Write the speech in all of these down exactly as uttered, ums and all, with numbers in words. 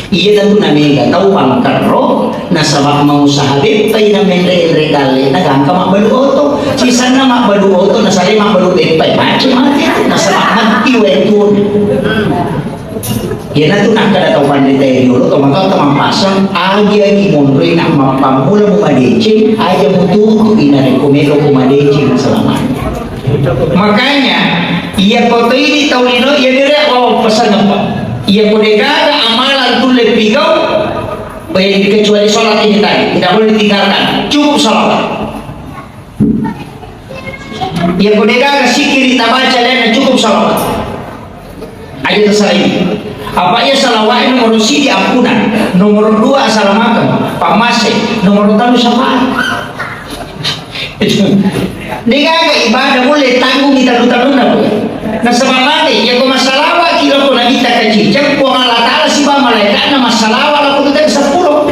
Iyanatu namega tau mangkerro, nasaba mausaha beppai namenre-enre dalle, nagangka mabbalu oto. Sisanna mabbalu oto, nasalai mabbalu beppai, macet mati tu, nasaba matti wae tuona. Iyanatu nakkeda tau panrita e riolo, to maka tau mappasang, agi-agi monroi na mappammula mumadeceng, aja mututu inarekko melo mumadeceng selamanya. Makanya, iya ko toini tau lino, iya dire, oh, pesan apa? Iya ko degaga amalan tulle pigau, eh, kecuali sholat ini tadi, tidak boleh ditinggalkan. Cukup salawat. Iya ko degaga sikiri tabaca lainna, cukup salawat. Aja terserah ini. Apa iya salawat nomor sidi ampunan, nomor dua asalamakeng, pammase, nomor telu syafaat. Degaga ibadah mulle tanggungi tallu-tallunna, Bu. Nasaba mate, iya ko masalawaki lako Nabitta kaciceng, Puang Allah Ta'ala sibawa malaikatna massalawa lako kita ke seppulo.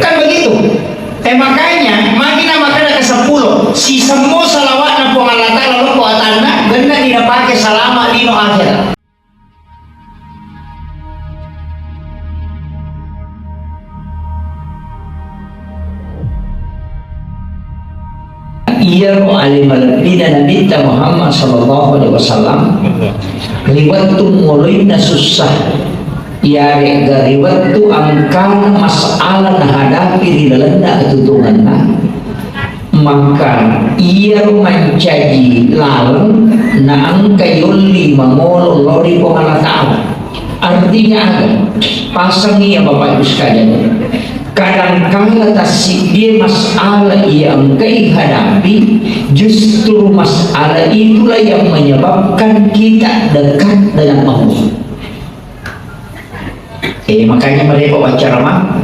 Kan begitu? Eh, makanya, magi na makkeda ke seppulo, sisemmo salawatna Puang Allah Ta'ala lako atanna, genna ni napake salama lino akhirat. Iyaro ale malebbina Nabitta Muhammad sallallahu alaihi wasallam, ri wettu moloinna sussa, iyaregga ri wettu engkana masalah nahadapi ri lalenna atutungenna, maka iyaro mancaji laleng naengka yolli mangolo lao ri Puang Allah Ta'ala. Artinya aga? Pasang iya Bapak Ibu sekalian. Kadangkala tassiddie masalah iya engkai hadapi, justru masalah itulah yang menyebabkan kita dekat dengan Allah. Eh, makanya mereka wawancara mah,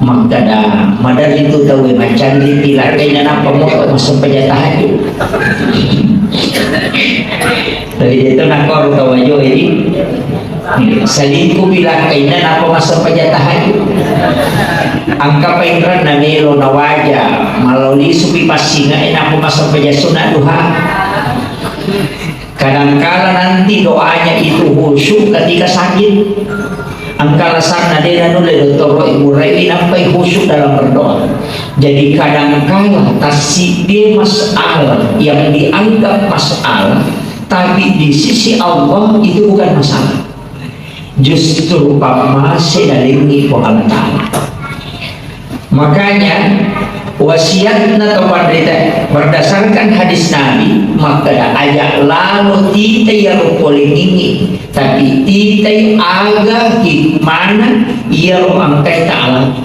makkeda, maderri tu tauwe macanri pilakaina nappa moto massempajang tahajud. Tapi dia tu nakko tau ajo ini, selingkuh pilakaina nappa massempajang tahajud. Engka painranna melo nawaja, malao lisupi passinga e nappa massempajang sunat duha. Kadangkala nanti doanya itu khusyuk ketika sakit. Engka alasanna de' nanulle dottoro iburai nampai khusyuk dalam berdoa. Jadi kadangkala tassiddie masalah yang dianggap masalah, tapi di sisi Allah itu bukan masalah. Justru pammase nalengngi Puang Allah Ta'ala. Makanya, wasiatna to panrita berdasarkan hadis Nabi, makkeda aja lalo tita iyaro polengingngi, tapi titai aga hikmana iyaro engkai ta'alaki.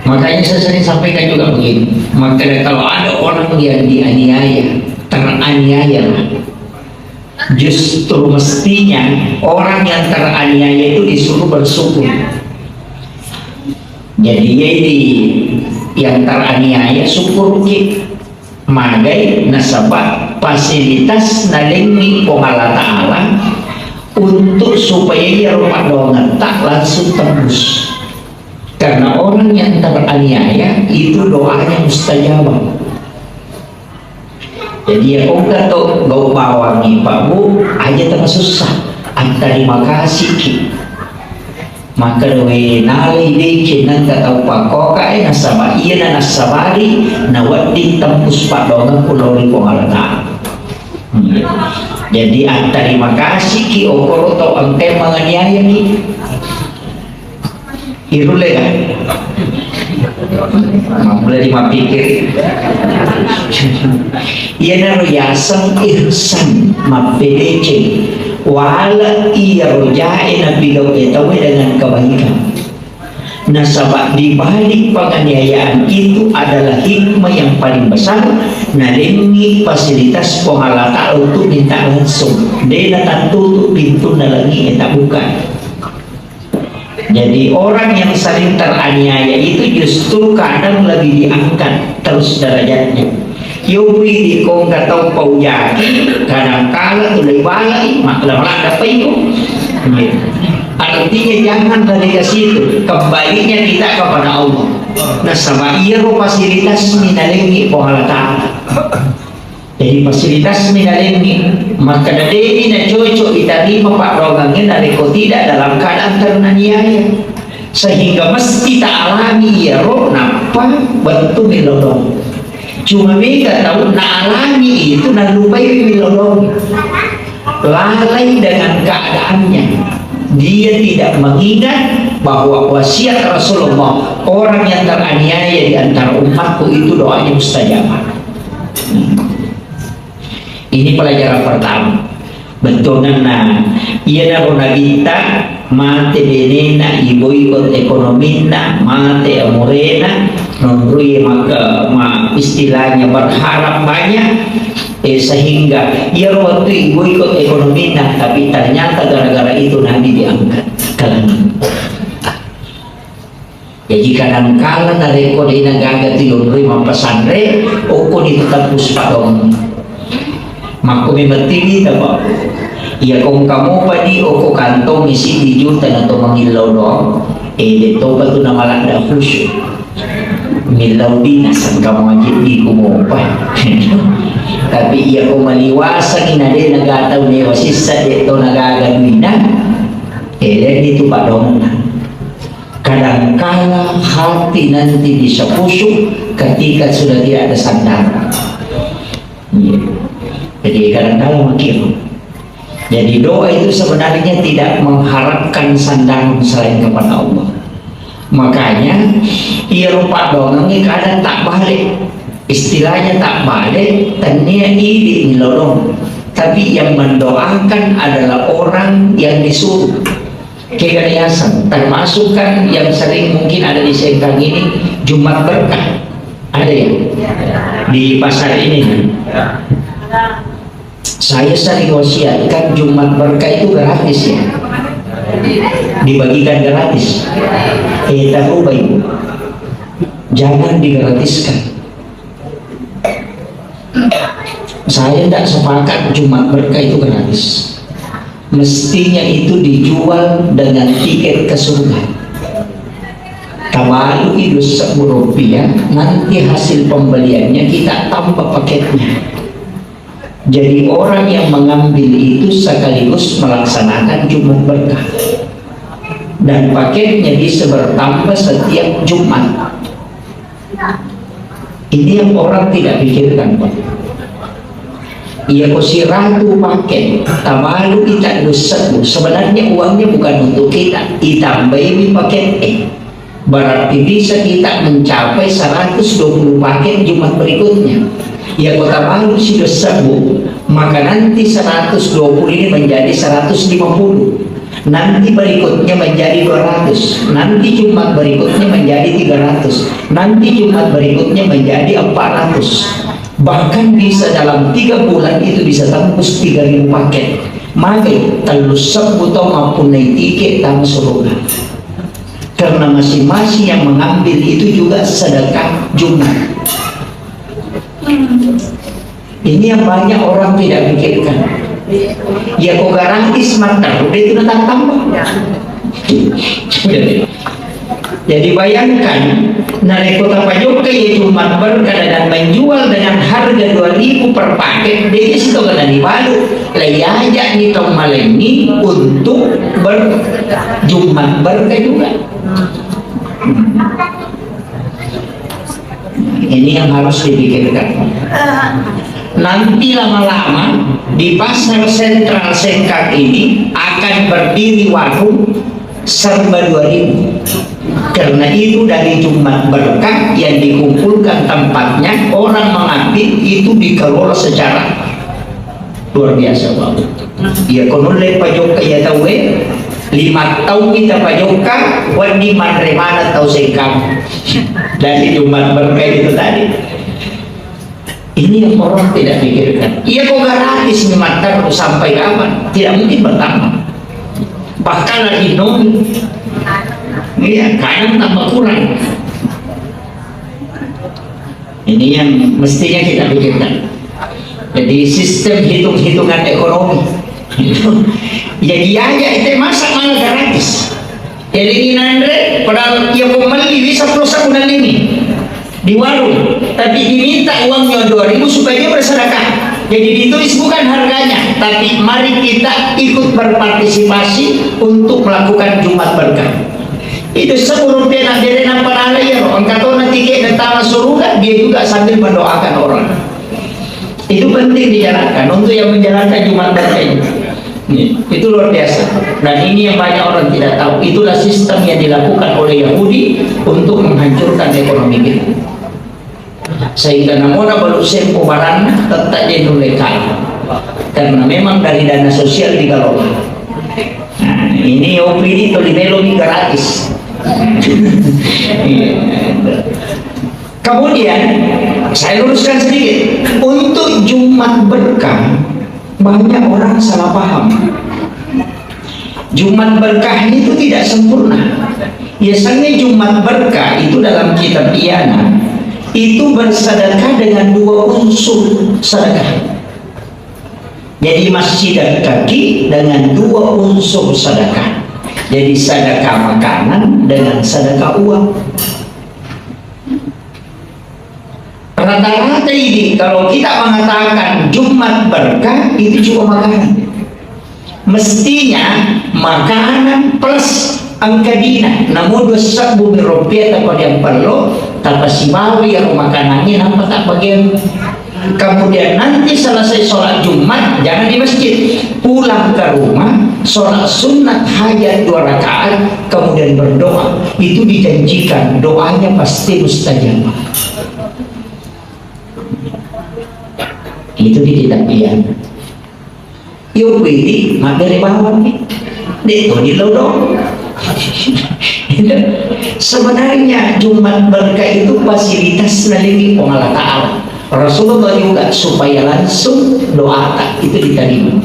Makanya saya sering sampaikan juga begini, makkeda kalau ada orang yang dianiaya, teraniaya, justru mestinya orang yang teraniaya itu disuruh bersyukur. Jadi, jadi yang teraniaya syukur ki. Magai nasaba fasilitas nalengngi Puang Allah Ta'ala untuk supaya iyaro paddoangetta langsung tembus. Karena orang yang teraniaya itu doanya mustajabah. Jadi, iya, engka to gau bawangngi, Pak, Bu, aja tamasussa. Attarima kasih ki. Makkeda, we, nalai deceng nengka tau pakkoka e, nasaba iyana nassabari nawedding tembus paddoangekku lao ri Puang Allah Ta'ala. Hmm. Jadi, attarima kasih ki okoro tau engkai manganiaya ki. Irulle ga? Mammulai mappikir. Iyanaro yaseng ihsan, mappedeceng. Wala iyaro jae napigau e tauwe dengan kebaikan. Nasaba di balik penganiayaan itu adalah hikmah yang paling besar, nalengngi fasilitas Puang Allah Ta'ala untuk minta langsung. De natattutu pintunna langi e, tabuka. Jadi, orang yang sering teraniaya itu justru kadang lebih diangkat terus derajatnya. Yo, widi ko engka tau paujaki, kadangkala tu lebih balai, maklum lah dapat itu. Artinya, jangan lari ke situ. Kembalinya kita kepada Allah. Nasaba iyaro fasilitas minalengi Puang Allah Ta'ala. Jadi fasilitas mi nalengngi, makkeda de'ni nacocok ditarima paddoangengnge narekko tidak dalam keadaan teraniaya. Sehingga mesti taalami iyaro nappa wettu millau doang. Cuma mega tau naalami itu nalupai millau doang. Lalai dengan keadaannya. Dia tidak mengingat bahwa wasiat Rasulullah, orang yang teraniaya di antara umatku itu doanya mustajabah. Ini pelajaran pertama. Bettuanna, iyanaro nabitta mate benena, iboikot ekonominna, mate amurena, nonroi maka, ma, istilahnya berharap banyak, eh, sehingga iyaro wettu iboikot ekonominna, tapi ternyata gara-gara itu Nabi diangkat ke langit. Jaji kadangkala narekko de'na gaga tu yonroi mappasanre, okkoni tu tappus padong. Makko memang tiwi tapa. Iya kongka mopa di okko kantong isi di juta na to mangillau doang. Eh, de topa tu namaladda khusyuk. Millau di nasangka mawajib di ku mopa. Tapi iya ko maliwasangi na de nagatau newa sissa de to nagaga duina. Eh, de di tu padong. Kadangkala hati nanti bisa khusyuk ketika sudah tidak ada sandaran. Iya. Jadi kadangkala makin. Jadi doa itu sebenarnya tidak mengharapkan sandaran selain kepada Allah. Makanya, iya rupa doang ini kadang tak balik. Istilahnya tak balik, tania idi milolong. Tapi yang mendoakan adalah orang yang disuruh. Kega yaseng, termasuk kan yang sering mungkin ada di Sengkang ini, Jumat Berkah. Ada ya? Di pasar ini. Saya sering wasiatkan Jumat Berkah itu gratis ya. Dibagikan gratis. Eh, tak lupa ibu. Jangan digratiskan. Saya tidak sepakat Jumat Berkah itu gratis. Mestinya itu dijual dengan tiket ke surga. Tabalu i dua sebbu rupiah, nanti hasil pembeliannya kita tambah paketnya. Jadi orang yang mengambil itu sekaligus melaksanakan Jumat Berkah. Dan paketnya bisa bertambah setiap Jumat. Ini yang orang tidak pikirkan, Pak. Iya ko siratu paket, tabalu ita dua sebbu. Sebenarnya uangnya bukan untuk kita, itambahi mi paket eh. Berarti bisa kita mencapai seratus dua puluh paket Jumat berikutnya. Iya ko tabalu si dua sebbu, maka nanti seratus dua puluh ini menjadi seratus lima puluh. Nanti berikutnya menjadi dua ratus, nanti Jumat berikutnya menjadi tiga ratus, nanti Jumat berikutnya menjadi empat ratus. Bahkan bisa dalam tiga bulan itu bisa tembus tiga ribu paket. Mage, tellu sebbu tau mappunnai tiket tama surga. Karena masing-masing yang mengambil itu juga sedekah Jumat. Ini yang banyak orang tidak pikirkan. Ya, kok gratis mater, udah itu datang tambah. Jadi bayangkan, narekko tapajokka ya Jumat Berkah dan menjual dengan harga dua ribu per paket, dia situ kena dibalu. Lah, iya aja nih tong malengi untuk ber-, Jumat Berkah juga. Ini yang harus dipikirkan. Nanti lama-lama di pasar sentral Sengkang ini akan berdiri warung serba dua ribu. Karena itu dari Jumat Berkah yang dikumpulkan tempatnya, orang mengambil itu dikelola secara luar biasa, Pak. Iya, ko nulle pajokka iya tauwe, lima taung kita pajokka, wedding manre maneng tau Sengkang. Dari Jumat Berkah itu tadi. Ini yang orang tidak pikirkan. Iya, ko gratis ni mater sampai kapan? Tidak mungkin bertambah. Bahkan lagi nol. Iya, kadang tambah kurang. Ini yang mestinya kita pikirkan. Jadi sistem hitung-hitungan ekonomi. Jadi aja itu masa malah gratis. Jadi ini nanre, padahal ya pembeli bisa terus aku nanti ini. di warung, tapi diminta uangnya dua ribu supaya dia bersedekah. Jadi ditulis bukan harganya, tapi mari kita ikut berpartisipasi untuk melakukan Jumat Berkah. Itu sepuluh rupiah nak dere nampa nala iya, engka tona tiket tentang surga, dia juga sambil mendoakan orang. Itu penting dijalankan untuk yang menjalankan Jumat Berkah ini. Nih, itu luar biasa. Dan ini yang banyak orang tidak tahu. Itulah sistem yang dilakukan oleh Yahudi untuk menghancurkan ekonomi kita. Sehingga namona balu sempo baranna tetap dia nulle kaya. Karena memang dari dana sosial dikelola. Nah, ini O P D toli melomi gratis. Iya. Kemudian, saya luruskan sedikit. Untuk Jumat Berkah, banyak orang salah paham. Jumat Berkah itu tidak sempurna. Biasanya Jumat Berkah itu dalam kitab Iyana, itu bersedekah dengan dua unsur sedekah. Jadi, massidekaki dengan dua unsur sedekah. Jadi, sedekah makanan dengan sedekah uang. Rata-rata ini, kalau kita mengatakan Jumat Berkah, itu cuma makanan. Mestinya makanan plus engka dina, namo dua sebbu mi rupiah tapadiang pello, tapasibawa iyaro makanangnge, nampa tabbagiang. Kemudian nanti selesai sholat Jumat, jangan di masjid, pulang ke rumah, sholat sunat hajat dua rakaat, kemudian berdoa. Itu dijanjikan, doanya pasti mustajab. Itu di kitab Iyana. Yo, wiri, mabbere bawang ni. Dek to di lodong. Sebenarnya Jumat Berkah itu fasilitas nalini Puang Allah Ta'ala. Rasulullah juga supaya langsung doa itu diterima.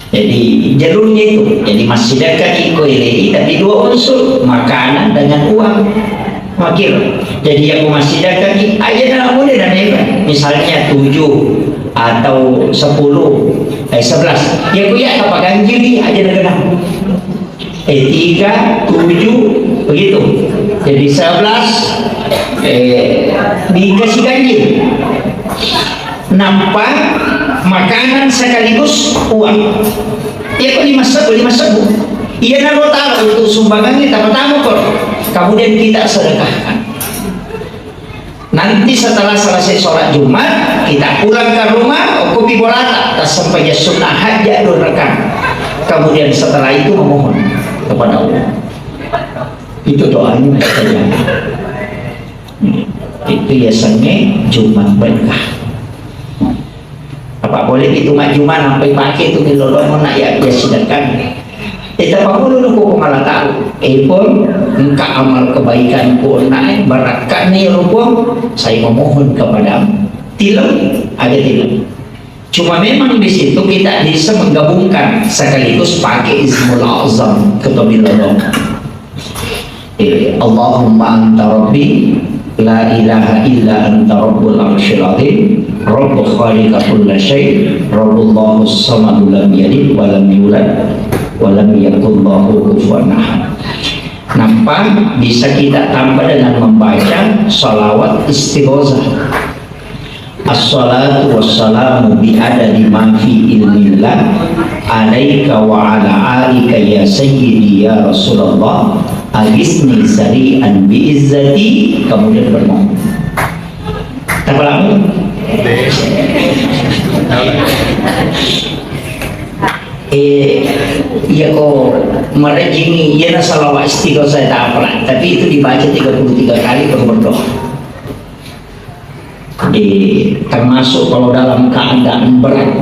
Jadi, jalurnya itu. Jadi, massidekaki ko elei, tapi dua unsur, makanan dengan uang. Makir. Jadi, yang massidekaki, aja dalam mulai dan hebat. Misalnya tujuh atau sepuluh, eh, sebelas. Ya, ku ya, apa ganjil ni, aja dah kenal. Eh, tiga, tujuh, begitu. Jadi, sebelas, eh, dikasih ganjil. Nampa makanan sekaligus uang. Iya, kok lima sebbu, lima sebbu. Iya, naro taruh untuk sumbangannya, tak pertama kok. Kemudian kita sedekahkan. Nanti setelah selesai sholat Jumat, kita pulang ke rumah, kupi bolata, tasampajang sunnah hajat dua rakaat. Kemudian setelah itu memohon kepada Allah. Itu doanya mustajab. Itu yasengnge Jumat Berkah. Apa boleh itu mak Jumat sampai pakai itu milolong nak ya, ya sedekah. Kita pamulu nuku kemala tahu. Eh pun, engka amal kebaikan ku naik, barakat nih rupung. Saya memohon kepadamu. Tilem, ada tilem. Cuma memang di situ kita bisa menggabungkan sekaligus pakai Ismul Azam, ketomilodong. Eh, Allahumma anta rabbi, la ilaha illa anta rabbul arsyil azim, rabbu khaliqa kulla syai, rabbullahu samadu lam yalid wa lam yulad, wa lam yakul lahu kufuwan ahad. Nampak bisa kita tambah dengan membaca salawat istighosah. Assalatu wassalamu bi adadi ma fi ilmillah alaika wa ala alika ya sayyidi ya Rasulullah, agisni sari'an bi izzati, kemudian bermohon. Tapalamu? Eh, iya ko marejingi, iya na salawat istighosah tapala, tapi itu dibaca tiga puluh tiga kali baru berdoa. Eh, termasuk kalau dalam keadaan berat.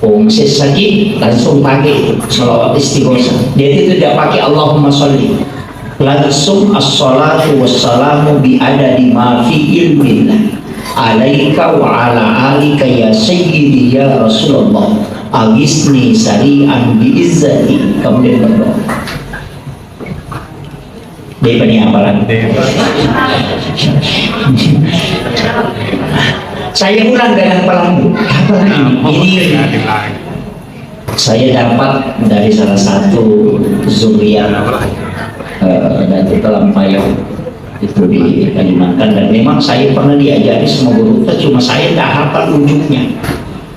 Oh, masih sakit, langsung pakai salawat istighosah. Dia itu tidak pakai Allahumma sholli. Langsung assalatu wassalamu bi adadi ma fi ilmillah. Alaika wa ala alika ya sayyidi ya Rasulullah. Agisni sari'an bi izzati. Kemudian berdoa. Depa ni apalan. Saya ulang dengan pelan. Apa lagi? Ini saya dapat dari salah satu zuriat, eh, Datuk Pelampaian. Itu di Kalimantan, dan memang saya pernah diajari sama guru, cuma saya nggak hafal ujungnya.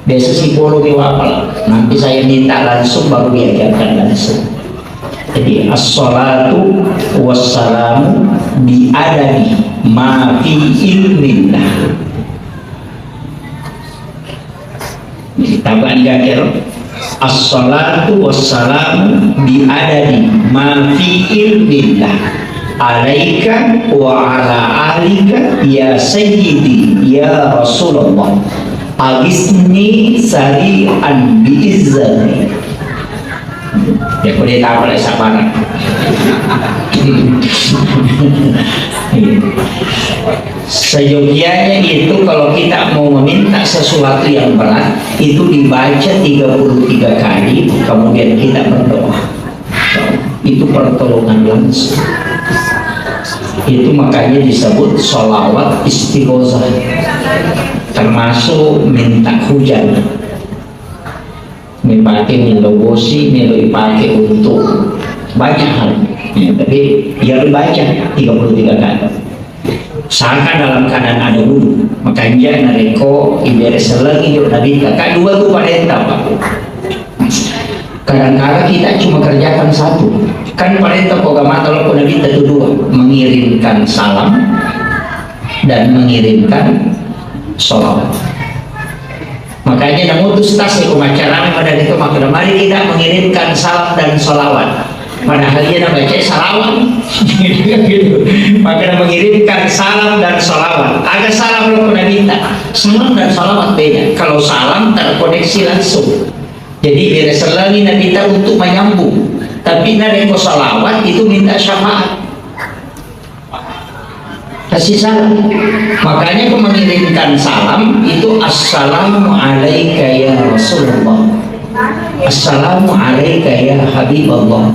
Biasa si polo mi wapal, nanti saya minta langsung baru diajarkan langsung. Jadi, assalatu wassalamu bi adadi ma fi ilmillah. Tabani gakero. Assalatu wassalamu bi adadi ma fi ilmillah alaika wa ala alika ya sayyidi ya Rasulullah. Agisni sari'an bi izzati. Ya, boleh tahu lah sabar. Iya. Seyogianya itu kalau kita mau meminta sesuatu yang berat, itu dibaca tiga puluh tiga kali, kemudian kita berdoa. Itu pertolongan langsung. Itu makanya disebut sholawat istighosah. Termasuk minta hujan. Mipake melo bosi, melo ipake untuk banyak hal. Ya, tapi ya dibaca tiga puluh tiga kali. Saka dalam keadaan ada wudhu, makanya narekko ibere selengi jo Nabi, kakak dua tu parenta, Pak. Kadang-kadang kita cuma kerjakan satu. Kan parenta ko agama, kalau ko Nabi itu dua, mengirimkan salam dan mengirimkan sholawat. Makanya namutus tas ya pemacaraan pada itu, maka mari kita mengirimkan salam dan salawat. Padahal dia nak baca salawat. Maka mengirimkan salam dan salawat. Ada salam lo pernah minta. Salam dan salawat beda. Kalau salam terkoneksi langsung. Jadi beda selagi nak minta untuk menyambung. Tapi narekko salawat itu minta syafaat. Kasih salam. Makanya aku mengirimkan salam itu, "Assalamu alaika ya Rasulullah. Assalamu alaika ya Habiballah.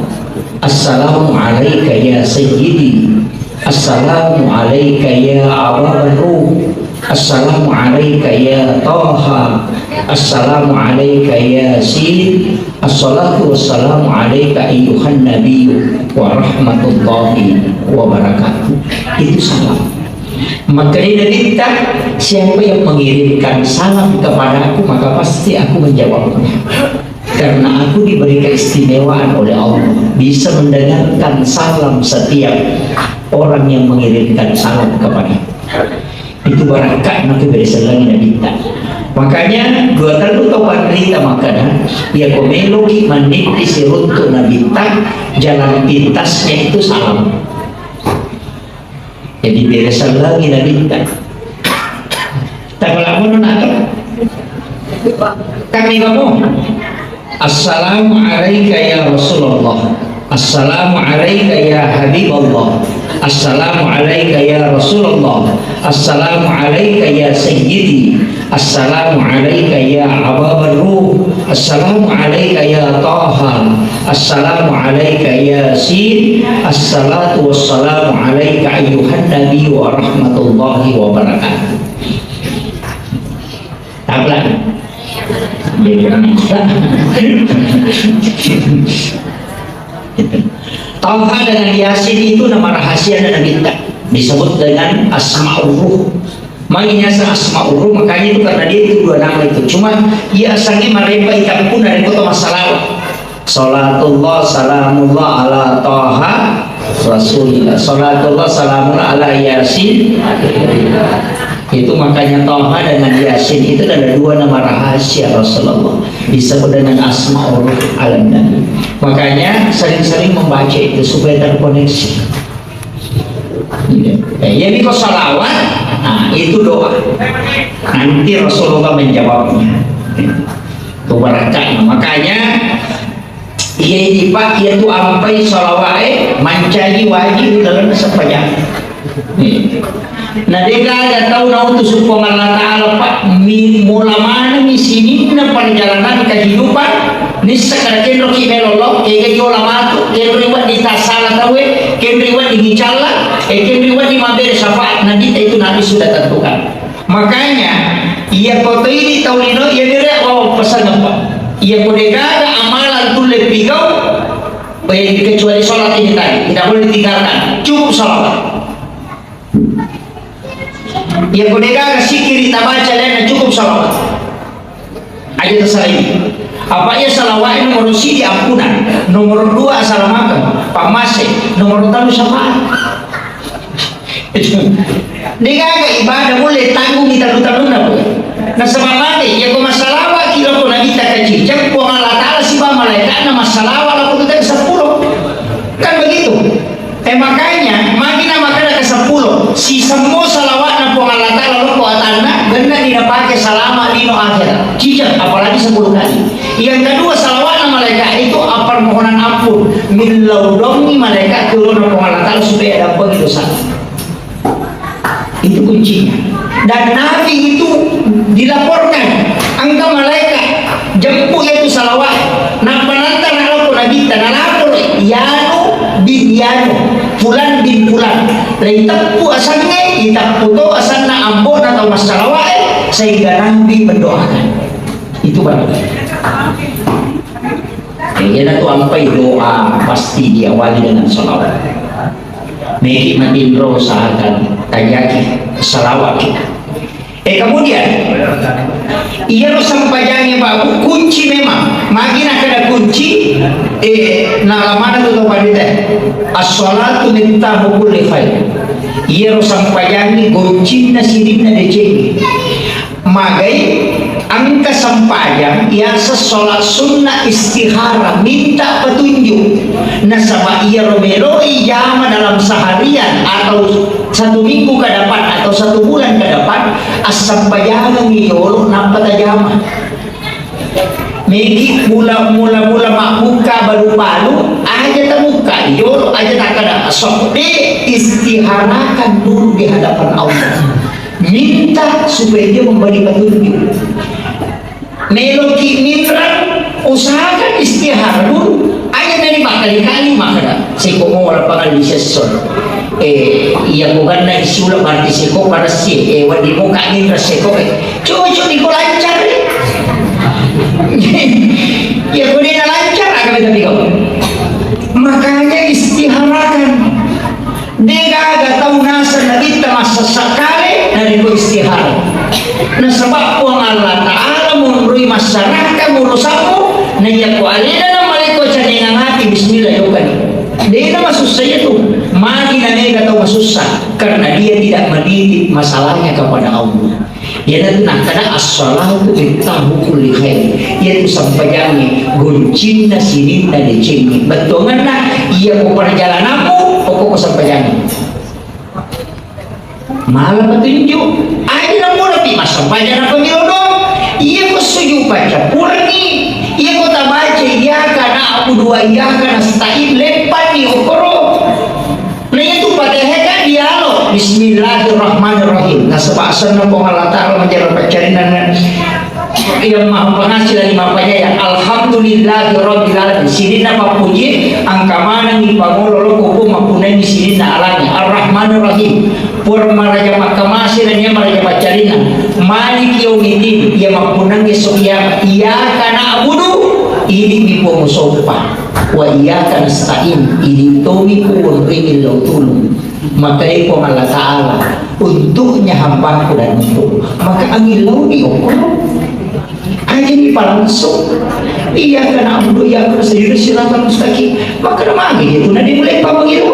Assalamu alaika ya Sayyidi. Assalamu alaika ya Aba Barru. Assalamu alaika ya Taha. Assalamu alaika ya Yasin." Assalatu wassalamu alaika ayyuhan nabiyyu wa rahmatullahi wa barakatuh. Itu salam. Maka dari Nabitta, siapa yang mengirimkan salam kepadaku, maka pasti aku menjawabnya. Karena aku diberi keistimewaan oleh Allah, bisa mendengarkan salam setiap orang yang mengirimkan salam kepada. Itu barakka' maka bere sellengi Nabitta. Makanya dua tellu tau panrita makkeda, iya ko meloki mannippi siruntu Nabitta, jalan pintasnya itu salam. Jadi bere sellengi Nabitta. Tapalamono nato. Kami kamu. Assalamu alaika ya Rasulullah. Assalamu alaika ya Habiballah. Assalamu alaika ya Rasulullah. Assalamu alaika ya Sayyidi. Assalamu alaika ya Aba Barru. Assalamu alaika ya Taha. Assalamu alaika ya Yasin. Assalatu wassalamu alaika ayyuhan nabi wa rahmatullahi wa barakatuh. Tabrak. Taha dengan Yasin itu nama rahasia Nabitta. Disebut dengan Asmaul Ruh. Makanya Asmaul Ruh, makanya itu karena dia itu dua nama itu. Cuma iya asangnge marepa itappuna rekko to massalawa. Salatullah salamullah ala Taha Rasulillah. Salatullah salamullah ala Yasin. Itu makanya Taha dengan Yasin itu ada dua nama rahasia Rasulullah. Disebut dengan Asmaul Ruh ala Nabi. Makanya sering-sering membaca itu supaya terkoneksi. Iya. Eh, jadi kok salawat, nah, itu doa. Nanti Rasulullah menjawabnya. Itu barakatnya. Makanya, iya ini Pak, iya tu ampai salawat, eh, mancaji wajib dalam sepanjang. Iya. Na de gaga tau nautusu Puang Allah Ta'ala, Pak, mi-, mula manenni sininna perjalanan kehidupan, nisseng kada kenroki melo lo, kega yola matu, kenroi wedding tassala tauwe, kenroi wedding icalla, e kenroi wedding mabbere syafaat, na dita itu Nabi sudah tentukan. Makanya, iya ko to ini tau lino, iya bere, oh, pesan apa? Iya ko de gaga amalan tulle pigau, eh, kecuali sholat ini tadi, tidak boleh ditinggalkan. Cukup salawat. Iya ko degaga sikiri tabaca lainna, cukup salawat. Aja terserah ini. Apa iya salawat nomor siji ampunan, nomor dua asalamakeng, pammase, nomor telu syafaat. Degaga ibadah mulle tanggungi tallu-tallunna, Bu. Nasaba mate, iya ko massalawaki lako Nabitta kaciceng, Puang Allah Ta'ala siba malaikatna massalawa lako kita ke sepuluh. Kan begitu? Eh, makanya, magi na makkeda ke sepuluh, sisemmo salawatna Puang Allah Ta'ala loko atanna, genna ni napake salama lino akhirat. Ciceng, apalagi sepuluh kali. Yang kedua, salawatna malaikat itu permohonan ampun. Millau dongi malaikat ke ulona Puang Allah Ta'ala supaya ada dosa. Itu kuncinya. Dan Nabi itu dilaporkan, engka malaikat jemput itu salawat. Nappa nantara loko Nabitta, nalapor, Yanu bin Yanu, Fulan bin Fulan. Leiteppu asengnge, iteppu to asenna ambo'na tau massalawae, sehingga Nabi mendoakan. Itu baru. Iya, na tu ampai doa pasti diawali dengan salawat. Meki matinro usahakan tajaki salawat kita. Eh, kemudian, iyaro sempajangnge babu kunci memang. Magi nakkeda kunci, eh, nalamana tu tau pandita. As-salatu miftahu kulli khair. Iyaro sempajangnge goncinna sininna decengnge. Magai engka sempajang yaseng sholat sunnah istikharah, minta petunjuk. Nasaba iyaro meloi jama dalam seharian atau satu minggu ke depan atau satu bulan ke depan, assempajangengngi yolo nappa tajama. Megi mula-mula mula mabbukka balu-balu, aja tabukka, yolo aja takkeda, sokde, istiharakan dulu di hadapan Allah. Minta supaya dia memberi petunjuk. Meloki minrang, usahakan istihara dulu. Aja tadi berkali-kali makkeda, seko mo lapangan di sessor. Eh, iya ko ganna isula berarti seko parassi. Eh, wadi mo ka minrang seko. Eh, coba coba ko lancar. Eh. Ya ko dia lancar, aga beta kau. Makanya istiharakan. Degaga tau naseng Nabitta massessa kale narekko istihara. Nasaba Puang Allah Ta'ala monroi masyarakat murusammu, na iyako alena na malekko canengang ati, bismillah, yokani. Dena masussa itu, magi na mega tau masussa, karena dia tidak menitip masalahnya kepada Allah. Iyanatu nakkeda as-salatu miftahu kulli khair. Iyatu sempajangnge goncinna sininna decengnge. Bettuangenna, iyako perjalananmu, okko ko sempajangnge. Mala petunjuk. Aja namola pi massempajang nappa milodong. Iyako sujud paccapurengngi. Iyako tabaca iyyaka na'budu wa iyyaka nasta'in, leppanni okkoro. Na iyatu Fatihah kan dialog, "Bismillahirrahmanirrahim." Nasaba asenna Puang Allah Ta'ala manjaro paccarinanna. Yang Maha Pengasih lagi Maha Penyayang. Alhamdulillahirabbil alamin. Sininna pappuji engka manengngi pangolo loko Puang mappunnai sininna alangnge. Arrahmanirrahim. Puang maraja makkamase nennia maraja paccarinna. Maliki yaumiddin. Iya mappunnangngi esso kiamat. Iyyaka na'budu. Idi mi Puang musoppa. Wa iyyaka nasta'in, idi tomi kuwonringi lao tulung. Maka e Puang Allah Ta'ala, untuknya hambaku dan untukmu. Maka angin launi okko. Aja ni palangso. Iyyaka na'budu wa iyyaka nasta'in, ihdinas siratal mustaqim. Maka magi itu nadi mulai pamanggilu.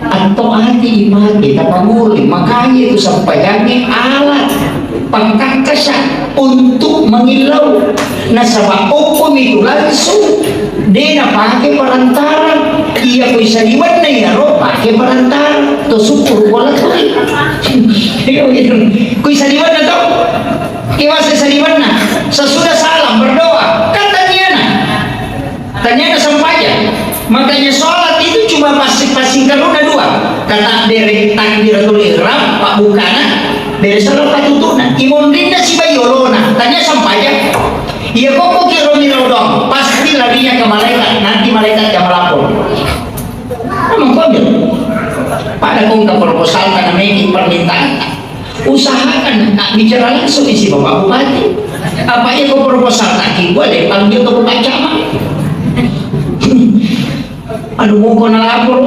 Atau ati imate tapamuli, makanya itu sempajangnge alat pangkakkasa untuk mengillau. Nasaba okkomi tu langsung de napake perantara. Iya kui saliwenna iyaro pake perantara. To syukur wala kui. Kui saliwenna to. Iwase saliwenna. Sesudah salam berdoa. Kan taniana. Taniana sempajang. Makanya sholat itu cuma passing-passing karuna dua. Kata bere takbiratul ihram, pabbukana, bere salat patutuna. Imonrinna sibai olona. Tania sempajang. Iya koko kiro miro dong. Pasti larinya ke malaikat. Nanti malaikat yang melapor. Memang konyol. Pada kong ke proposal karena making permintaan. Usahakan nak bicara langsung isi Bapak Bupati. Apa iya ko proposal tak boleh panggil ke Bapak Camat. Anu moko nalapor.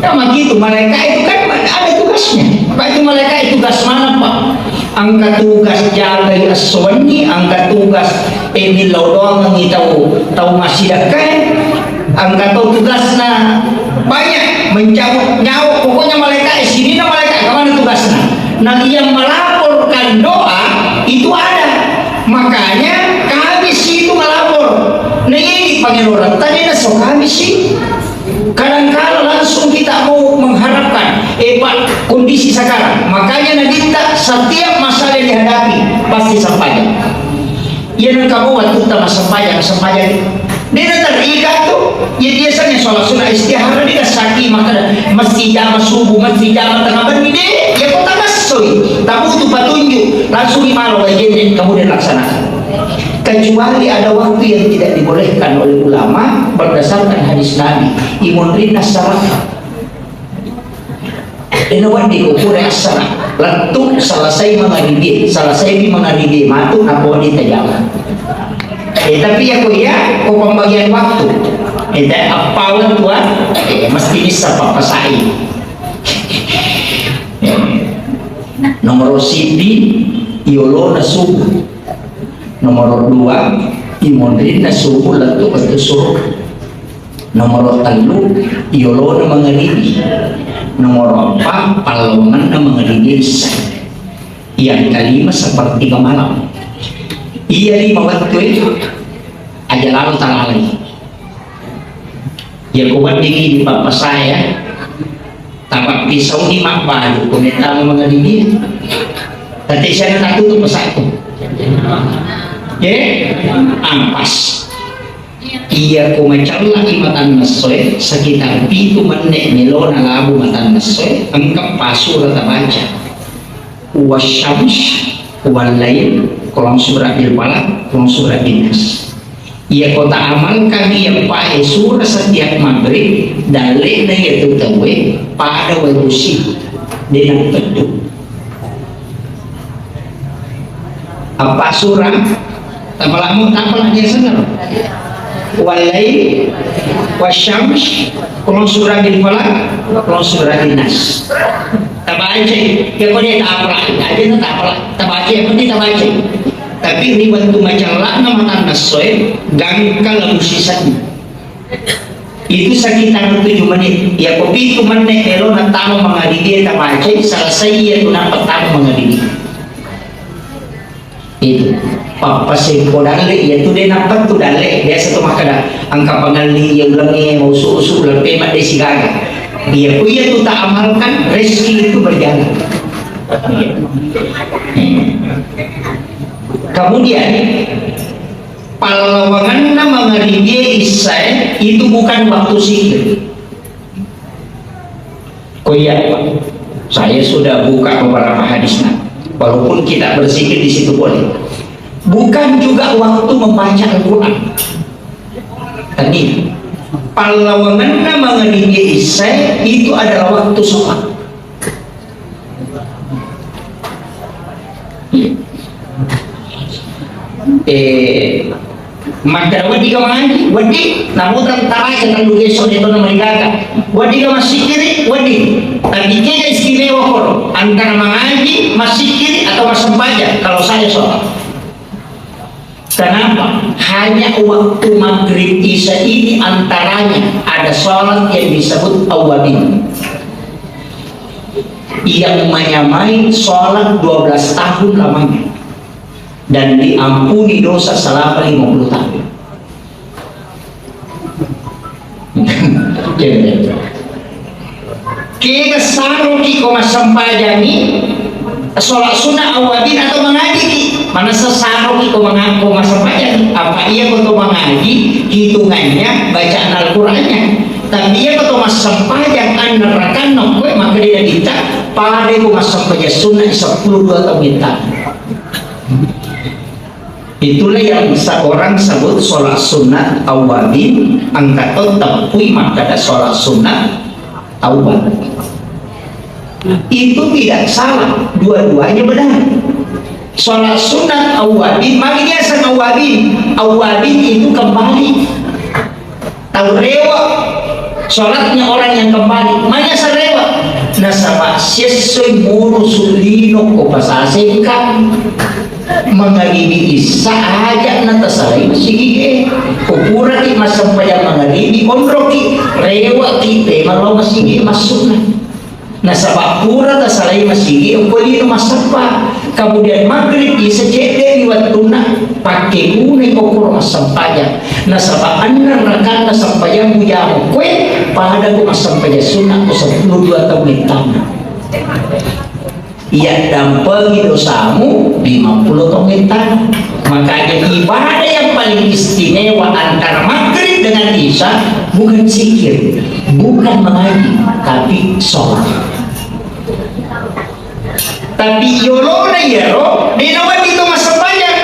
Nah, begitu, malaikat itu kan ada tugasnya. Pak, itu malaikat tugas mana, Pak? Engka tugas jagai esso wenni, engka tugas, eh, millau doangengngi tau, tau massidekkae, engka to tugasna banyak, mencabut nyawa. Pokoknya malaikat, eh, sininna malaikat, kemana tugasna? Nah, yang melaporkan doa itu ada. Makanya kami situ melapor. Nah, ini pangeran tadi, nah, so kami sih. Kadangkala langsung kita mau mengharapkan, eh, Pak, kondisi sekarang. Makanya Nabitta, setiap masalah yang dihadapi, pasti sempajang. Iya, nengka mau waktu kita massempajang, sempajang. Dia terikat tuh, ya biasanya sholat sunnah istihara, dia sakit, maka mesti jama subuh, mesti jama tengah benni, deh, ya kota masoi. Tak butuh petunjuk, langsung di malam, kamu dia laksanakan. Kecuali ada waktu yang tidak dibolehkan oleh ulama berdasarkan hadis Nabi, imunrinna saraka. Ina wedding ko pura assara, lettu selesai mangaribie, selesai mi mangaribie, matu nappa wedding tajama. Eh, tapi ya ko iya, ko pembagian waktu. Eh, dan apa waktu, ah? Eh, mesti bisa papasai. Nomor siji, yolona subuh. Nomor dua, imunrinna subuh lettu ke surga. Nomor tellu, yolona mangaribi. Nomor empat, pallawangenna mangaribi isya. Yang kelima, sepertiga malam. Iya lima waktu itu aja lalu talalai. Ya, ko weddingngi di papa saya, tapappisauni mabbalu, ko mettama mangaribi. Tette siana tatutu pesakku. Ye, ampas. Iya, ko macellai matanna essoe, sekitar pitu menne melona labu matanna essoe, engka pasura tabaca. Wasyams, wallail, kulong surah bil falaq, kulong surah bin nas. Iya, ko taamalkan iya pae surah setiap maghrib, dalle'na iya tu tauwe pada wai bosi, de nappeddu. Apa surah? Tapalamu, tapala dia seneng. Wallail, wasyams, kulong surah bil falaq, kulong surah bin nas. Tabaca, ya ko dia tapala, aja tapala. Tabaca, yang penting tabaca. Tapi ri wettu macellana matanna essoe, gangka labu sisenni. Itu sekitar tujuh menit. Ya, ko pitu menne elona tama mangaribi, tabacai, selesai iya tu nappa tama mangaribi. Itu. Pappasempo dalle, iya tu de nappa tu dalle. Biasa tu makkeda, engka pangelli iya ulengnge, mausu-usu, ulang pema de sigaga. Iya, ko iya tu taamalkan, rezeki itu berjalan. Kemudian, pallawangenna mangaribie isyae itu bukan waktu zikir. Ko iya, saya sudah buka beberapa hadisnya. Walaupun kita berzikir di situ boleh. Bukan juga waktu membaca Al-Quran. Tadi, pallawangenna mangaribie isyae itu adalah waktu sholat. Eh, makkeda wedding ka mangaji, wedding, namu tentara ke tellu geso de tona mereka. Wedding ka massikiri, wedding. Tapi kega istimewa koro antara mangaji, massikiri, atau massempajang? Kalau saya sholat. Kenapa? Hanya waktu maghrib isya ini antaranya ada sholat yang disebut awwabin, yang menyamai sholat dua belas tahun lamanya dan diampuni dosa selama lima puluh tahun. Kega saroki ko massempajangi sholat sunnah awwabin atau mangajiki? Manessa saroki ko manga-, ko massempajangi? Apa iya ko to mangaji, hitungannya bacaan Al-Qurannya. Tapi iya ko to massempajang annerrakanna koe, maka dia kita pada ko massempajang sunnah sepuluh dua tahun kita. Itulah yang seorang sebut sholat sunat awwabin, engka to teppui makkeda sholat sunat awwab. Itu tidak salah, dua-duanya benar. Sholat sunat awwabin, magi dia sang awwabin? Awwabin itu kembali. Tau rewe', sholatnya orang yang kembali. Manya sarewe'. Nasaba' siessoi murusu' lino ko pasasengka. Mangaribi issa aja' na tasalai masigi'e. Ko puraki' massempajang mangaribi, onroki', rewe'ki', pemeng lao masigi'e massu'na. Nasaba' pura tasalai masigi okko lino massappa. Kemudian maghrib, isa cedde'ni wettunna pakkegunai okkoro massempajang. Nasaba' enneng rakanna sempajang mujama koe pada ko massempajang sunna ko seppulo dua taung ettanna. Iya dampengi dosamu lima puluh taung ettanna. Makanya ibadah yang paling istimewa antara maghrib dengan isya bukan zikir, bukan mengaji, tapi sholat. Tapi yolona iyaro, de' nawedding to massempajang.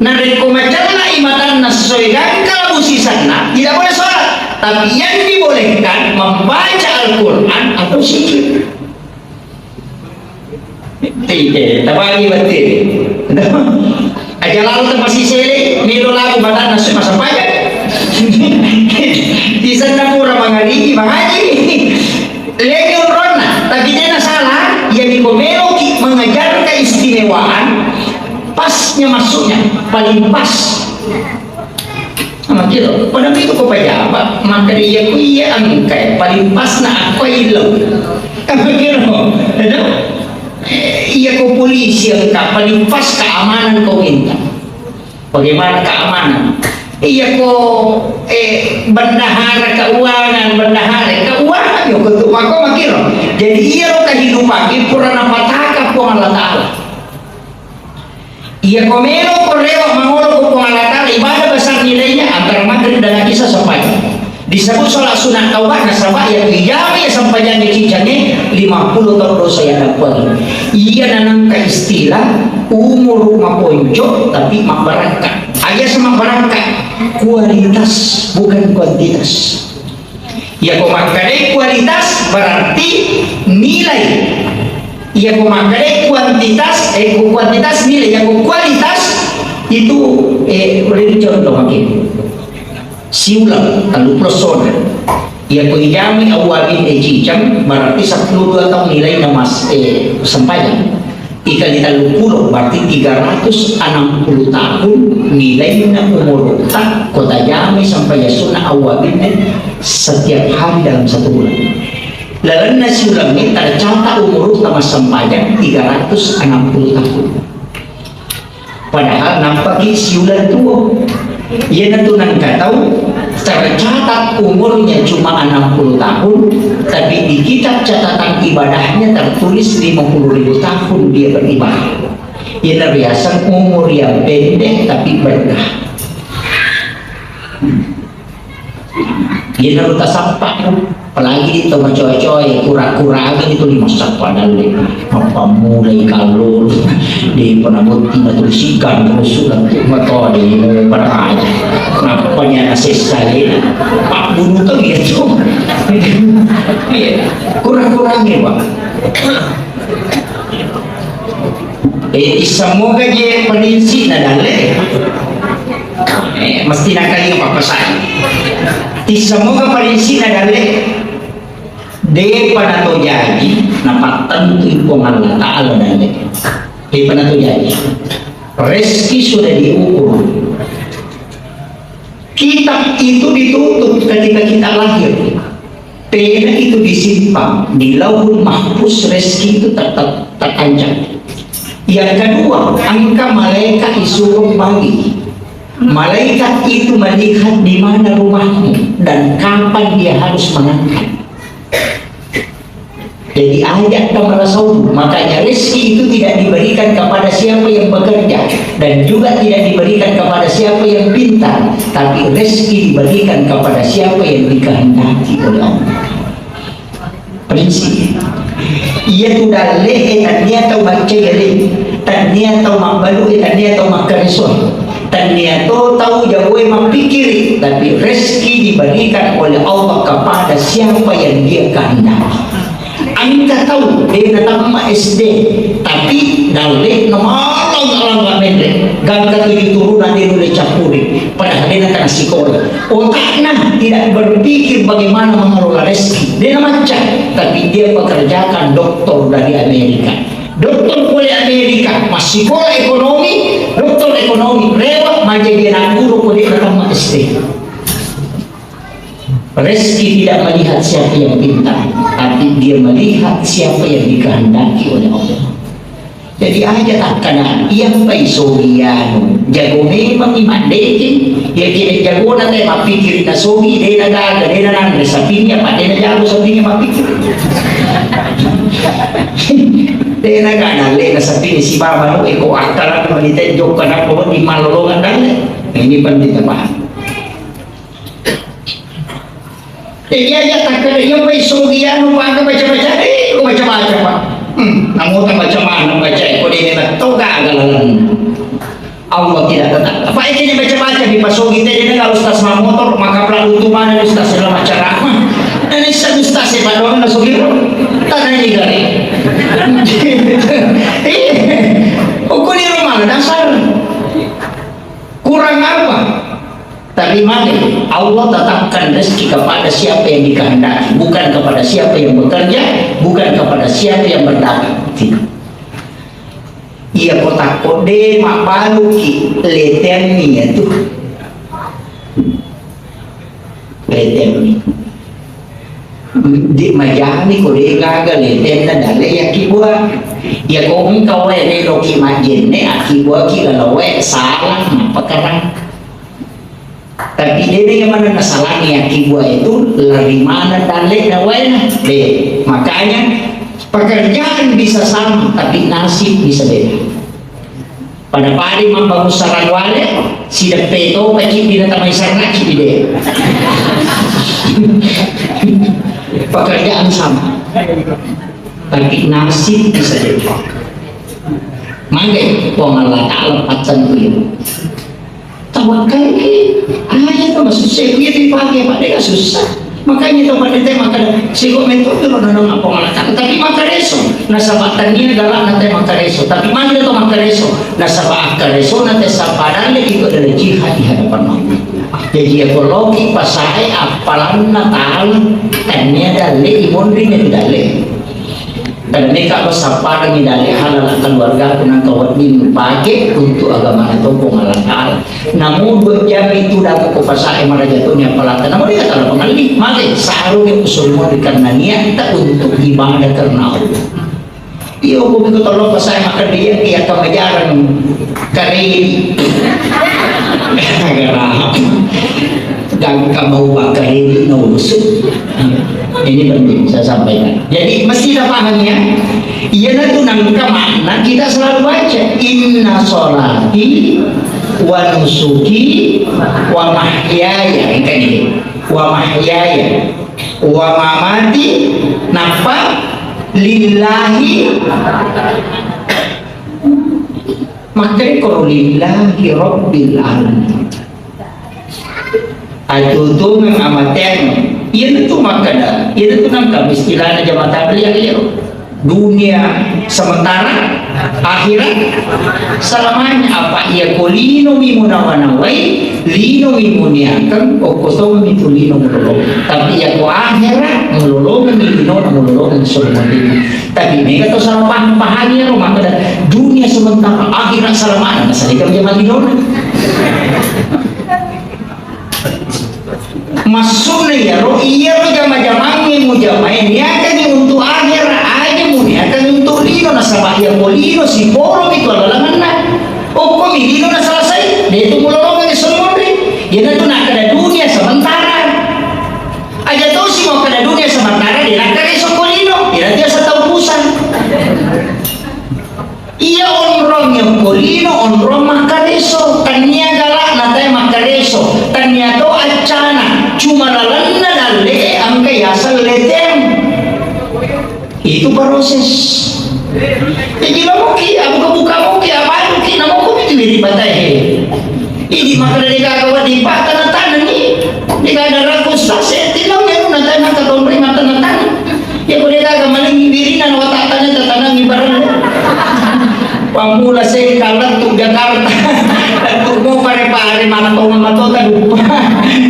Narekko macella'i matanna sesuai gangka labu sisanna, tidak boleh sholat. Tapi yang dibolehkan membaca Al-Quran atau zikir. Tike, tabangi batti. Aja lalo tempat sisele, melo lagu matanna su masampajang. Di sana pura mangaribi, mangaji. Leni uronna, tapi dena salah, ya miko meloki mengajar keistimewaan, pasnya masuknya, paling pas. Makkiro, pada itu ko pejabat, maka dia ku iya engka, paling pas na aku ilau. Makkiro, ada? Eh, iya ko polisi engka, paling pas keamanan kau minta. Bagaimana keamanan? Iya ko, eh, bendahara keuangan, bendahara keuangan, yo ko tu mako makkiro. Jadi iya ro kehidupan, pura napataka Puang Allah Ta'ala. Iya ko melo ko rewa mangolo ko Puang Allah Ta'ala, ibadah besar nilainya antara maghrib dengan isya sempaja. Disebut sholat sunat taubah nasaba iya ijama iya sempajanna cicangnge lima puluh taung dosa iya dampeng. Iya nanangka istilah umur maponco tapi mabbarakka. Aja sama barangka kualitas bukan kuantitas. Iya ko makkadai kualitas berarti nilai. Iya ko makkadai kuantitas, eh, ku-, kuantitas nilai. Iya ko kualitas itu, eh, boleh dicontoh mungkin. Siuleng, tellu puluh sona. Iya ko ijami awwabin, eh, cicang, berarti seppulo dua taung nilai na mas, eh, sempajang. Dikali telluppulo, berarti tiga ratus enam puluh tahun nilaina umurta, ko tajami sampai yasuna awwabinna setiap hari dalam satu bulan. Lalenna siulengnge tercatat umurta massempajang tiga ratus enam puluh tahun. Padahal nampaki siuleng tuo. Iyanatu nengka tau tercatat umurnya cuma enam puluh tahun, tapi di kitab catatan ibadahnya tertulis lima puluh ribu tahun dia beribadah. Iyanaro riaseng umur yang pendek tapi berkah. Iyanaro tasappa, apalagi di to macoa-coa, kura-kura gitu di massappa dalle. Mappammulai kallolo, de' pernah botting atau sikan terus sudah tu matoa de' pernah. Kenapa ni anak sessa de'? Pak bunuh tu gitu. Iya, kura-kura ni, Pak. Eh, tissamoga je parinsi'na dalle. Eh, mesti nakali apa pesan. Tissamoga parinsi'na dalle. De'pa nato jaji, napattentui Puang Allah Ta'ala dalle. De'pa nato jaji. Rezeki sudah diukur. Kitab itu ditutup ketika kita lahir. Pena itu disimpan di Lauhul Mahfuz, rezeki itu tetap terancam. Yang kedua, engka malaikat disuruh bagi. Malaikat itu melihat di mana rumahmu dan kapan dia harus mengangkat. Jadi, aja' tamarasau. Makanya, rezeki itu tidak diberikan kepada siapa yang bekerja dan juga tidak diberikan kepada siapa yang pintar, tapi rezeki diberikan kepada siapa yang dikehendaki oleh Allah. Prinsip. Iya tu dalle, eh, tania tau baca yale, tania tau mabbalu, eh, tania tau makkareso. Tania to tau jagoe mappikiri, tapi rezeki diberikan oleh Allah kepada siapa yang Dia kehendaki. Engka tau de' natamma S D, tapi dalle'na malangka-langka menre, gangka tuju turuna de' nulle cappuri, padahal de' nakkana sikola. Otakna tidak berpikir bagaimana mengelola rezeki, de' namacca, tapi dia pekerjakan doktor dari Amerika. Doktor pole Amerika, massikola ekonomi, doktor ekonomi, rewe' mancaji anak guru ko de' natamma S D. Rezeki tidak melihat siapa yang pintar, tapi dia melihat siapa yang dikehendaki oleh Allah. Jadi aja takkada, iya pai sogi anu, jago memang i maddekeng, iya kene jagona te mappikiri na sogi, de' na gaga, de' na nanre sapingngi, apa de' na jago sapingngi mappikiri. De' na gaga, le na sapingngi sibawa manu, eko akkalan mani te jokka na ko di malolongan dalle. Ini penting, Pak. Jadi aja takkada, iya pai sogi anu, Pak, baca-baca, eh, ko baca-baca, Pak. Hmm, namo ta baca mana, baca, eh, ko de' na to gaga lalang. Allah tidak tetap. Apa itu yang baca-baca di pasogi te, de' na gaga ustaz mamotor, maka pelalu tu mana ustaz dalam acara. Dan ustaz, ustaz, saya pada orang sogi, tanah ini gare. Iya. Ukur di rumah dasar. Kurang apa? Tapi mari, Allah tetapkan rezeki kepada siapa yang dikehendaki, bukan kepada siapa yang bekerja, bukan kepada siapa yang berdagang. Tidak. Iya, ko takko de' mabbaluki, leteanni ya tu. Leteanni. De' majani ko de' gaga letenna dalle' yakkibua. Iya ko engka wae reloki majjenne, akkibuaki lalang wae, salang nappa kerang. Tapi de' na iya maneng nasalangi yakkibua itu, lari maneng dalle'na waena. De'. Makanya pekerjaan bisa sama, tapi nasib bisa beda. Pada-pada mabbangun sarang wale, sideppe to pacci dina tamai sarang cidi de'. Pekerjaan sama, tapi nasib bisa beda. Mangke Puang Allah Ta'ala pattentui. Tawakkalki, aja to masussa, iya dipake, Pak, de' susah. Makanya to, Pak, de' te makkada, siko metode lo nanang apa malakang. Tapi makkareso, nasaba tania galak na te makkareso. Tapi magi to makkareso, nasaba akkareso na te sapa dalle itu adalah jihad di hadapan Allah. Jadi ya koloki pasae appalanna taala, tania dalle imonri ne dalle. Karena meka lo sapparengngi dalle halal keluarga ku nangka wedding pake untuk agama na to Puang Allah Ta'ala. Namu dua jam itu dapat ko pasae maraja to nya palata. Namu dia kata pengalih, maka sarung yang usul mau karena niat tak untuk ibadah karena Allah. Iyo, ko miko tolong pasae maka dia, dia kamajaran kareni. Gara. Gangka mau bakari no usut. Ini penting saya sampaikan. Jadi mesti kita pahami ya. Iyanatu nangka makna kita selalu baca, "Inna sholati wa nusuki wa mahyaya." Engka ini. "Wa mahyaya wa mamati." Napa? "Lillahi." Makkedai koro, "Lillahi Rabbil Alamin." Atutungeng amateang. Iyanatu makkeda, iyanatu nangka istilahna jamaah tabligh iyaro. Dunia sementara, akhirat selamanya. Apa iya ko lino mi munawa-nawai, lino mi muniakeng, okko tongeng mi tu lino mulolo. Tapi iya ko akhirat, mulolongeng mi lino, mulolongeng surga. Tapi mega to salah paham, pahami iyaro makkeda dunia sementara, akhirat selamanya, masalahnya jamaah linona. Maksudna iyaro, iyaro jama-jamangnge mujamae niakangngi untuk akhirat, aja muniakangngi untuk lino, nasaba iya ko lino sipolo mi tu alalangenna. Okko mi lino nasalasai, de tu mulolongeng surga. Iyanatu nakkeda dunia sementara. Aja tosi makkeda dunia sementara, de nakkeda sokko lino, iyanatu asa tau pusang. Iya onrong yokko lino, onrong makkareso, tania galakna tae makkareso, tania to accana, cuma lalenna dalle'e engka yaseng leteang. Itu proses. Jadi lamoki, abuka-buka moki, abaluki, namokomi tu wiri batae. Idi makkeda degaga wedding patana-tanangi, degaga raku sase, tilau ya nuna tae maka tonroi matana-tanang. Ya ko degaga malingi Mula sengka lettu Jakarta, lettu mo pare-pare, mana tau mama tota lupa.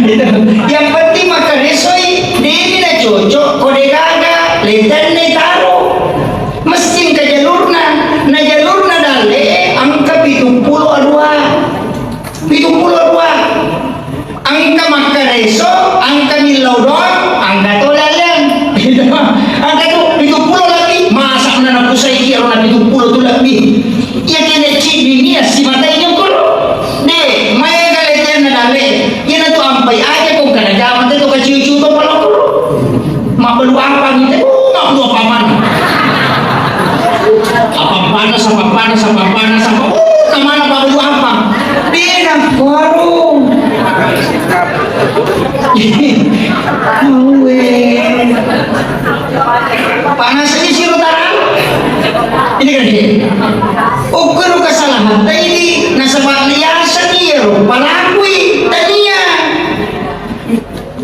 Itu. Yang penting makkaresoi, deni na cocok, ko de gaga, letenne taro. Mesti engka jalurna, na jalurna dalle, angka pitung pulo arua. Pitung pulo arua. Engka makkareso, engka millau doang, engka to laleng. Engka tu pitung pulo lebbi, masa na napusaiki ero na pitung pulo tu lebbi. Iya kene ciddi nia simatai nyokoro. De, maega letenna dalle. Iyana tu ampai aja ko kana jama te to kaciu-ciu to palokoro. Mabbalu apa mite? Oh, mabbalu apa mana? Apa panas, apa panas, apa panas, apa? Oh, kamana mabbalu apa? Dena kuaro. Awe. Panas aja siro tarang. Ini kan dia. Ukur kesalahan tadi nasaba liasan iya ro palakui tania.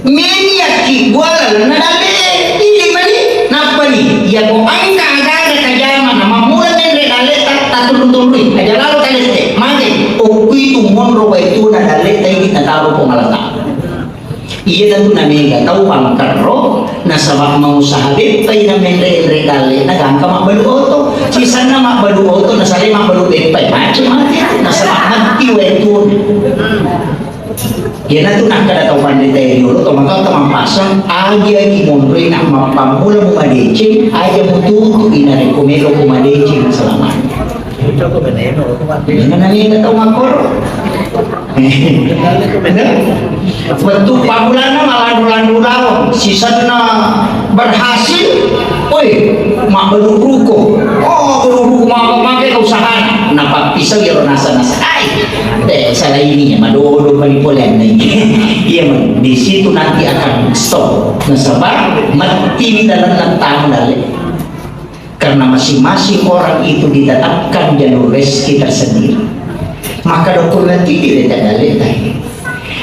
Meni yakki buala na dalle idi mani nappani. Iya ko angka aga-aga kajama na mammula menre dalle ta, taturru-turrui aja lalo kalette. Mage okku itu monro waituna dalle ta idi nataro ko malata. Iya tentu na mega tau pangkerro nasaba mau usaha beppai na menre-enre dalle na gangka mabbalu oto. Sisanna mabbalu oto na sale mabbalu beppai macam mati nasaba mati waituna. Iyanatu nakkeda tau panrita e riolo, tomatoatta mappasang, agi-agi monroi na mappammula mumadeceng, aja mututu'i narekko melo ko madeceng selamanya. Iyana naniga tau makkoro. Bener? Wettu pammulanna malandu-landu lawang, sisenna berhasil, oi, mabbalu ruko. Oh, mabbalu ruko, ma-, make usahana. Napappisau iyaro nasa-nasa. Ai, eh, salah ini ya, madodo mani pole anna ini. Iya, man. Di situ nanti akan stop. Nasaba, matti di dalam tama dalle. Karena masing-masing orang itu ditetapkan jalur rezeki tersendiri. Maka dokter nanti di leta dalle tadi.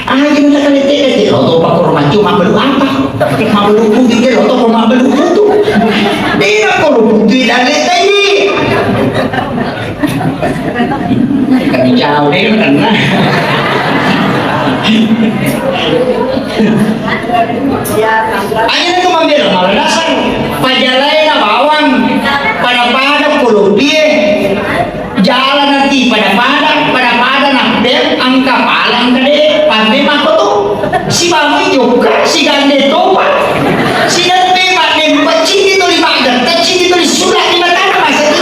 Ah, gimana kali tega tega? Lo topa koro macu mabbalu apa? Mabbalu putih dia, lo topa mabbalu putih. Dia koro putih dalle tadi. Kami jauh deh, karena. Aja itu mambela malah dasar. Pajalaina bawang. Pada-pada kolopie. Jalan nanti pada-pada, pada-pada nappel, angka palang kade, pande mako tu. Si bamui jokka, si gande topa. Si gande pande pacini tu lima gata, cini tu sulak lima tanah masa tu.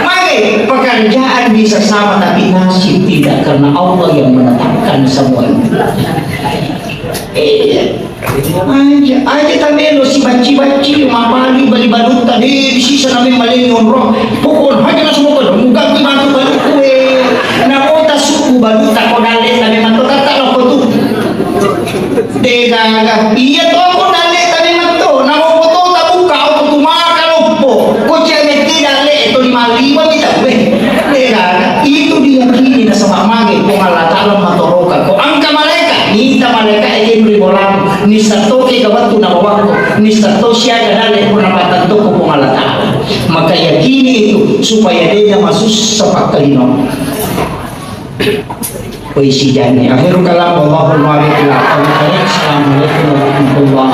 Mage, pekerjaan bisa sama tapi nasib tidak karena Allah yang menetapkan semuanya. Iya. Aja, aja tamelo si bacci-bacci, mapali bali balutta, de, sisa name malengi onro. Pokokna aja langsung pokokna, muga ki matu balu kue. Namo ta suku balutta ko dalle, name matu tata loko tu. De gaga. Iya to ko dalle tane matto. Namo foto ta buka, o tu maka loppo. Ko cewek ti dalle, to lima lima mi tawe. De gaga. Itu diyakini nasaba mage Puang Allah Ta'ala matoroka. Ko angka malaika, minta malaika e ri bolang. Nissattoke ka wettu nabawakko, nissatto siaga dalle purna pattantokko Puang Allah Ta'ala. Maka yakini itu supaya de'na masussa pakkalino. Woi sijanni. Akhirul kalam, wallahul muwaffiq ila aqwamit thariq. Assalamualaikum warahmatullahi